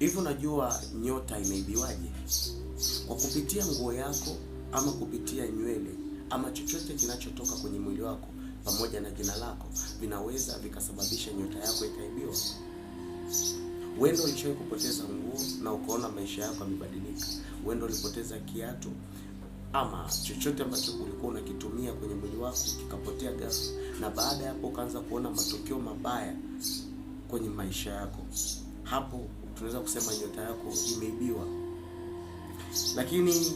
Hivi unajua nyota imeibiwaje? Kwa kupitia nguo yako ama kupitia nywele ama chochote kinachotoka kwenye mwili wako pamoja na jina lako vinaweza vikasababisha nyota yako ikaibiwa. Wewe ndio ulishawahi kupoteza nguo na ukaona maisha yako yamebadilika. Wewe ndio ulipoteza kiatu ama chochote ambacho ulikuwa unakitumia kwenye mwili wako kikapotea ghafla, na baada ya hapo ukaanza kuona matokeo mabaya kwenye maisha yako. Hapo tunaweza kusema nyota yako imeibiwa. Lakini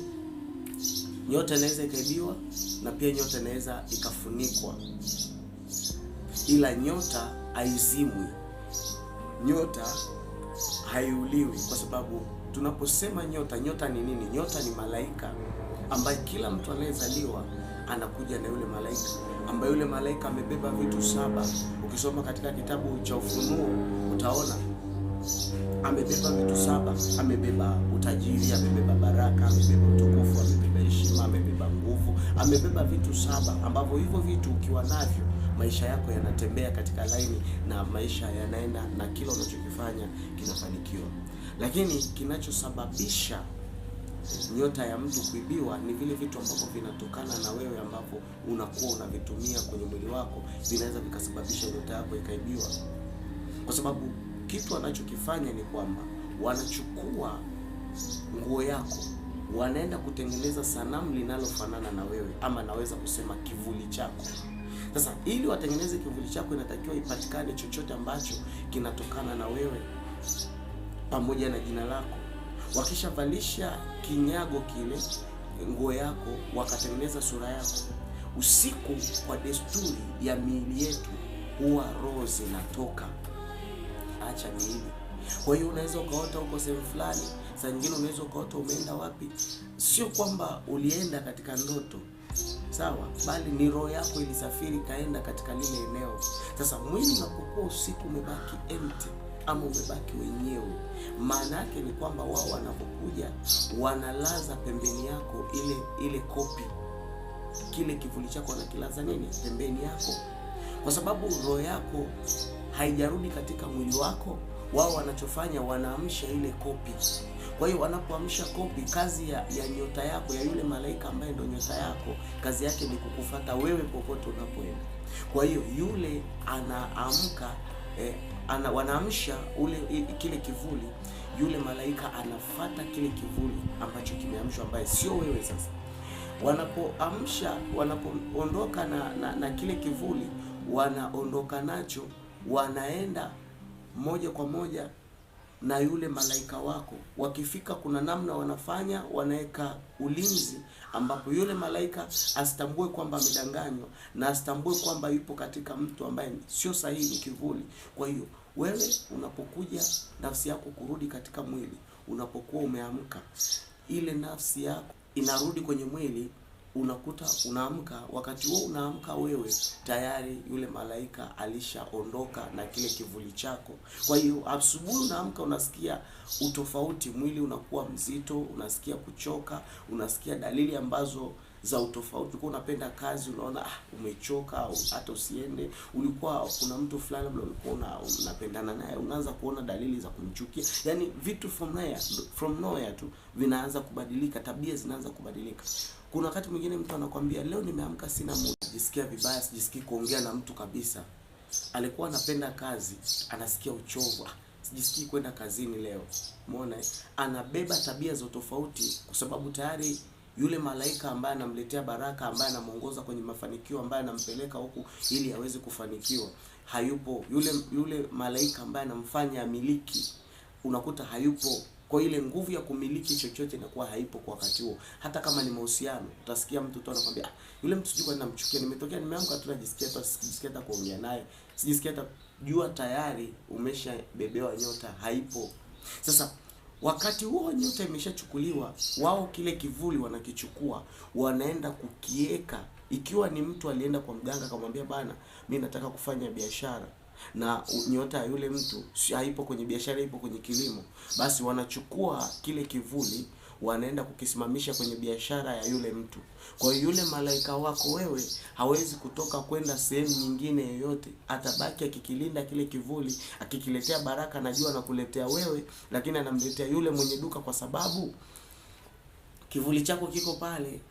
nyota inaweza ikaibiwa na pia nyota inaweza ikafunikwa, ila nyota haizimwi, nyota haiuliwi, kwa sababu tunaposema nyota, nyota ni nini? Nyota ni malaika ambaye kila mtu anayezaliwa anakuja na yule malaika, ambaye yule malaika amebeba vitu saba. Ukisoma katika kitabu cha Ufunuo utaona amebeba vitu saba. Amebeba utajiri, amebeba baraka, amebeba utukufu, amebeba heshima, amebeba nguvu, amebeba vitu saba ambavyo hivyo vitu ukiwa navyo maisha yako yanatembea katika laini na maisha yanaenda na kila unachokifanya kinafanikiwa. Lakini kinachosababisha nyota ya mtu kuibiwa ni vile vitu ambavyo vinatokana na wewe, ambavyo unakuwa unavitumia kwenye mwili wako, vinaweza vikasababisha nyota yako ikaibiwa, kwa sababu kitu wanachokifanya ni kwamba wanachukua nguo yako wanaenda kutengeneza sanamu linalofanana na wewe, ama naweza kusema kivuli chako. Sasa ili watengeneze kivuli chako, inatakiwa ipatikane chochote ambacho kinatokana na wewe pamoja na jina lako. Wakishavalisha kinyago kile nguo yako, wakatengeneza sura yako. Usiku, kwa desturi ya miili yetu, huwa roho zinatoka acha miili. Kwa hiyo unaweza ukaota uko sehemu fulani, saa nyingine unaweza ukaota umeenda wapi. Sio kwamba ulienda katika ndoto, sawa, bali ni roho yako ilisafiri kaenda katika lile eneo. Sasa mwili unapokuwa usiku umebaki empty ama umebaki wenyewe, maana yake ni kwamba wao wanapokuja wanalaza pembeni yako ile kopi, kile kivuli chako wanakilaza nini pembeni yako, kwa sababu roho yako haijarudi katika mwili wako. Wao wanachofanya wanaamsha ile kopi. Kwa hiyo wanapoamsha kopi, kazi ya nyota yako ya yule malaika ambaye ndio nyota yako, kazi yake ni kukufata wewe popote unapoenda. Kwa hiyo yule anaamka wanaamsha ule kile kivuli, yule malaika anafata kile kivuli ambacho kimeamshwa, ambaye sio wewe. Sasa wanapoamsha, wanapoondoka na kile kivuli, wanaondoka nacho, wanaenda moja kwa moja na yule malaika wako. Wakifika, kuna namna wanafanya, wanaweka ulinzi ambapo yule malaika asitambue kwamba amedanganywa na asitambue kwamba yupo katika mtu ambaye sio sahihi, ni kivuli. Kwa hiyo wewe unapokuja nafsi yako kurudi katika mwili, unapokuwa umeamka, ile nafsi yako inarudi kwenye mwili, unakuta unaamka. Wakati huo unaamka wewe tayari yule malaika alishaondoka na kile kivuli chako. Kwa hiyo asubuhi unaamka, unasikia utofauti, mwili unakuwa mzito, unasikia kuchoka, unasikia dalili ambazo za utofauti. Ulikuwa unapenda kazi, unaona umechoka, au hata usiende. Ulikuwa kuna mtu fulani labda ulikuwa unapendana naye, unaanza kuona dalili za kumchukia. Yani vitu from nowhere tu vinaanza kubadilika, tabia zinaanza kubadilika. Kuna wakati mwingine mtu anakwambia leo nimeamka sina mood, jisikia vibaya, sijisikii kuongea na mtu kabisa. Alikuwa anapenda kazi, anasikia uchovu, sijisikii kwenda kazini leo. Umeona, anabeba tabia za tofauti kwa sababu tayari yule malaika ambaye anamletea baraka, ambaye anamuongoza kwenye mafanikio, ambaye anampeleka huku ili aweze kufanikiwa, hayupo. Yule malaika ambaye anamfanya amiliki, unakuta hayupo. Kwa ile nguvu ya kumiliki chochote inakuwa haipo kwa wakati huo. Hata kama ni mahusiano, utasikia mtu tu anakuambia, yule mtu sijui kwa nini namchukia, nimetokea nimeamka tu najisikia hata sijisikia hata kuongea naye, sijisikia hata. Jua tayari umeshabebewa nyota, haipo. Sasa wakati huo nyota imeshachukuliwa, wao kile kivuli wanakichukua, wanaenda kukieka. Ikiwa ni mtu alienda kwa mganga akamwambia, bana, mi nataka kufanya biashara na nyota ya yule mtu haipo kwenye biashara, ipo kwenye kilimo, basi wanachukua kile kivuli, wanaenda kukisimamisha kwenye biashara ya yule mtu. Kwa hiyo yule malaika wako wewe hawezi kutoka kwenda sehemu nyingine yoyote, atabaki akikilinda kile kivuli, akikiletea baraka, najua anakuletea wewe, lakini anamletea yule mwenye duka, kwa sababu kivuli chako kiko pale.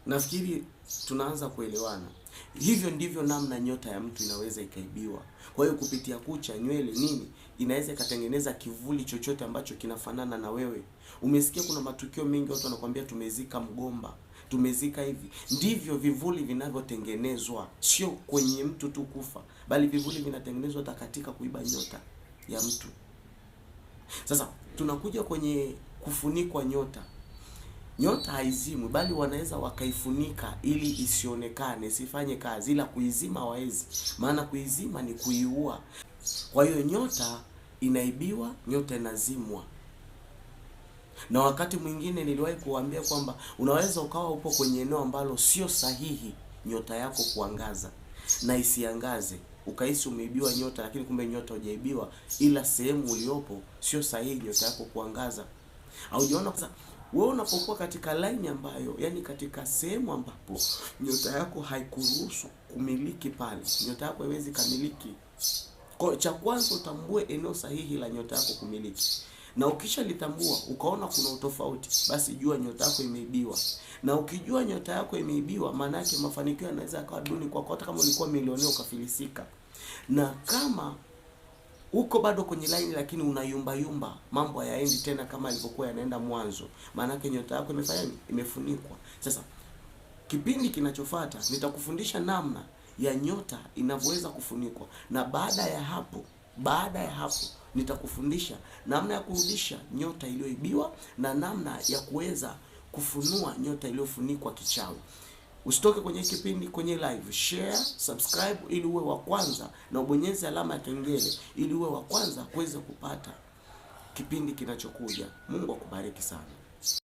Nafikiri tunaanza kuelewana. Hivyo ndivyo namna nyota ya mtu inaweza ikaibiwa. Kwa hiyo kupitia kucha, nywele, nini, inaweza ikatengeneza kivuli chochote ambacho kinafanana na wewe. Umesikia kuna matukio mengi, watu wanakuambia tumezika mgomba, tumezika hivi. Ndivyo vivuli vinavyotengenezwa, sio kwenye mtu tu kufa, bali vivuli vinatengenezwa hata katika kuiba nyota ya mtu. Sasa tunakuja kwenye kufunikwa nyota. Nyota haizimwi, bali wanaweza wakaifunika ili isionekane, isifanye kazi, ila kuizima hawawezi, maana kuizima ni kuiua. Kwa hiyo nyota inaibiwa, nyota inazimwa. Na wakati mwingine niliwahi kuwaambia kwamba unaweza ukawa upo kwenye eneo ambalo sio sahihi nyota yako kuangaza na isiangaze, ukahisi umeibiwa nyota, lakini kumbe nyota hujaibiwa, ila sehemu uliopo sio sahihi nyota yako kuangaza. Haujaona? Sasa wewe unapokuwa katika line ambayo, yani katika sehemu ambapo nyota yako haikuruhusu kumiliki pale, nyota yako haiwezi kamiliki. Kwa cha kwanza utambue eneo sahihi la nyota yako kumiliki, na ukishalitambua ukaona kuna utofauti, basi jua nyota yako imeibiwa. Na ukijua nyota yako imeibiwa, maana yake mafanikio yanaweza yakawa duni kwako, hata kama ulikuwa milionea ukafilisika. Na kama uko bado kwenye line lakini unayumba yumba, mambo hayaendi tena kama yalivyokuwa yanaenda mwanzo, maana yake nyota yako imefanya nini? Imefunikwa. Sasa kipindi kinachofuata nitakufundisha namna ya nyota inavyoweza kufunikwa, na baada ya hapo nitakufundisha namna ya kurudisha nyota iliyoibiwa na namna ya kuweza kufunua nyota iliyofunikwa kichawi. Usitoke kwenye kipindi, kwenye live, share, subscribe ili uwe wa kwanza, na ubonyeze alama ya kengele ili uwe wa kwanza kuweza kupata kipindi kinachokuja. Mungu akubariki sana.